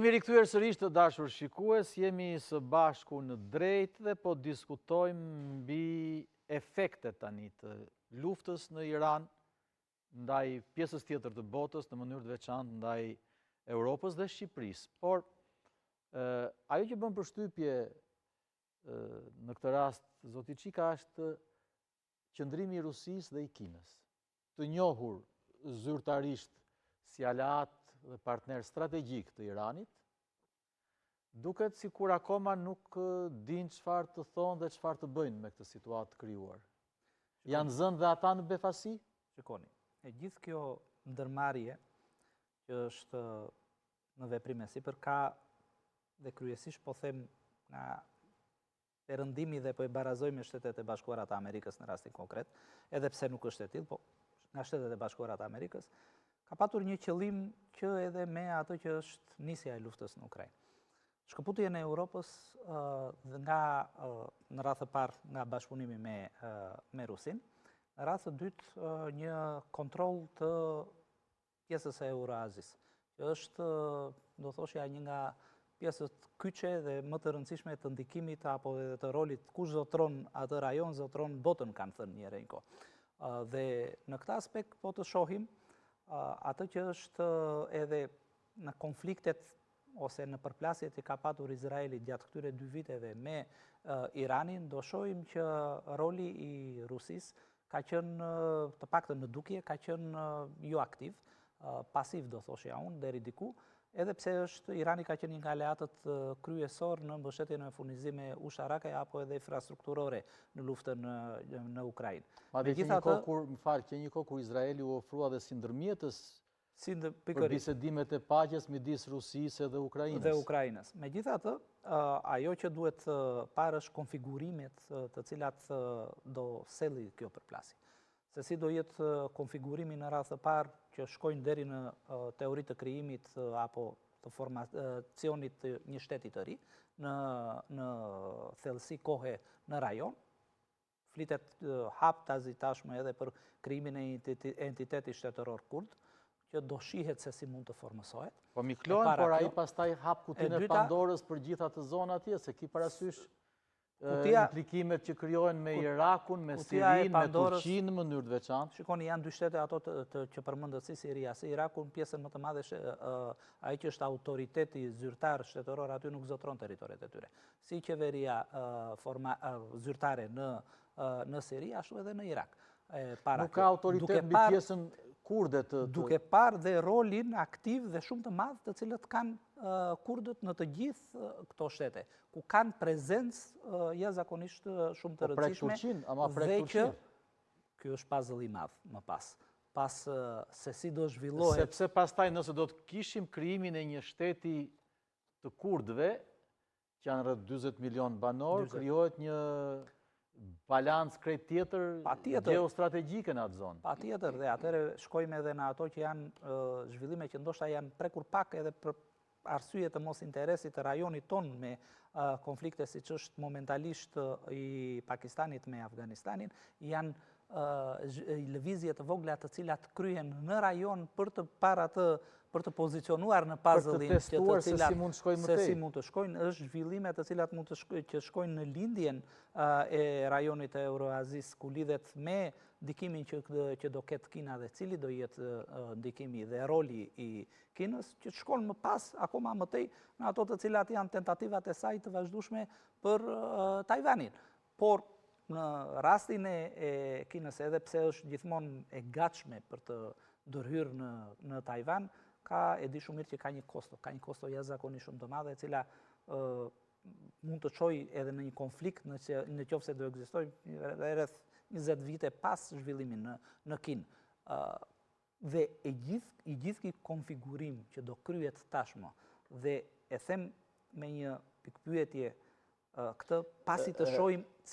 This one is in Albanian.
Jemi rikthyer sërish të dashur shikues, jemi së bashku në drejt dhe po diskutojmë mbi efektet tani të luftës në Iran ndaj pjesës tjetër të botës, në mënyrë të veçantë ndaj Europës dhe Shqipërisë. Por ajo që bën përshtypje në këtë rast zoti Çika është qëndrimi i Rusisë dhe i Kinës. Të njohur zyrtarisht si aleatë dhe partnerë strategjikë të Iranit, duket sikur akoma nuk dinë çfarë të thonë dhe çfarë të bëjnë me këtë situatë të krijuar. Janë zënë dhe ata në befasi? Shikoni, e gjithë kjo ndërmarrje që është në veprim e sipër ka dhe kryesisht po them nga Perëndimi dhe po e barazoj me Shtetet e Bashkuara të Amerikës në rastin konkret, edhe pse nuk është e tillë, po nga Shtetet e Bashkuara të Amerikës, ka patur një qëllim që edhe me atë që është nisja e luftës në Ukrainë. Shkëputjen e Europës nga në radhë të parë nga bashkëpunimi me me Rusinë, në radhë të dytë një kontroll të pjesës së Euroazisë, që është, do thoshja, një nga pjesët kyçe dhe më të rëndësishme të ndikimit apo edhe të rolit kush zotëron atë rajon, zotëron botën, kanë thënë një herë një kohë. Dhe në këtë aspekt po të shohim atë që është edhe në konfliktet ose në përplasjet që ka patur Izraeli gjatë këtyre dy viteve me Iranin, do shohim që roli i Rusisë ka qenë, të paktën në dukje, ka qenë jo aktiv, pasiv do thoshja unë, deri diku, edhe pse është Irani ka qenë një nga aleatët kryesorë në mbështetjen e furnizime ushtarake apo edhe infrastrukturore në luftën në Ukrainë. Madje qe një kohë kur, më fal, qe një kohë kur Izraeli u ofrua dhe si ndërmjetës Si ndër, për bisedimet e paqes midis Rusisë dhe Ukrainës. Dhe Ukrainës. Megjithatë, ajo që duhet parë është konfigurimet të cilat do selli kjo përplasje. Se si do jetë konfigurimi në radhë të parë që shkojnë deri në teori të krijimit apo të formacionit të një shteti të ri në në thellësi kohe në rajon, Flitet haptazi tashmë edhe për krijimin e entitetit shtetëror kurd, që do shihet se si mund të formësohet. Po Miklon, por ai pastaj hap kutinë e Pandorës për gjithë atë zonë atje, se ki parasysh implikimet që krijohen me Irakun, me Sirinë, me Turqinë në mënyrë të veçantë. Shikoni, janë dy shtete ato që përmendët si Siria, si Iraku, në pjesën më të madhe, ai që është autoriteti zyrtar shtetëror aty nuk zotëron territoret e tyre. si qeveria forma zyrtare në në Siri, ashtu edhe në Irak. Para Nuk ka autoritet mbi pjesën kurde të Duke parë dhe rolin aktiv dhe shumë të madh të cilët kanë kurdët në të gjithë këto shtete, ku kanë prezencë jashtëzakonisht shumë të po rëndësishme. Turqinë, ama prek Turqinë. Ky është puzzle i madh më pas. Pas se si do zhvillohet. Sepse pastaj nëse do të kishim krijimin e një shteti të kurdëve, që janë rreth 40 milion banorë, krijohet një balancë krejt tjetër gjeostrategjike në atë zonë. Patjetër, dhe atëherë shkojmë edhe në ato që janë zhvillime që ndoshta janë prekur pak edhe për arsye të mos interesit të rajonit tonë me konflikte siç është momentalisht i Pakistanit me Afganistanin, janë lëvizje të vogla të cilat kryhen në rajon për të parë atë për të pozicionuar në puzzle-in që të cilat se si mund të shkojnë më tej. Se si mund të shkojnë, është zhvillime të cilat mund të shkojnë, që shkojnë në lindjen e rajonit të Euroazisë ku lidhet me ndikimin që që do ketë Kina dhe cili do jetë ndikimi dhe roli i Kinës, që shkon më pas akoma më tej në ato të cilat janë tentativat e saj të vazhdueshme për Tajvanin. Por në rastin e, e Kinës, edhe pse është gjithmonë e gatshme për të ndërhyrë në në Tajvan, ka e di shumë mirë që ka një kosto, ka një kosto jashtëzakonisht shumë të madhe, e cila ë mund të çojë edhe në një konflikt në që, në qoftë se do ekzistojë rreth 20 vite pas zhvillimin në në Kinë. ë Dhe e gjithë i gjithë ky konfigurim që do kryhet tashmë dhe e them me një pikëpyetje këtë pasi të shohim si.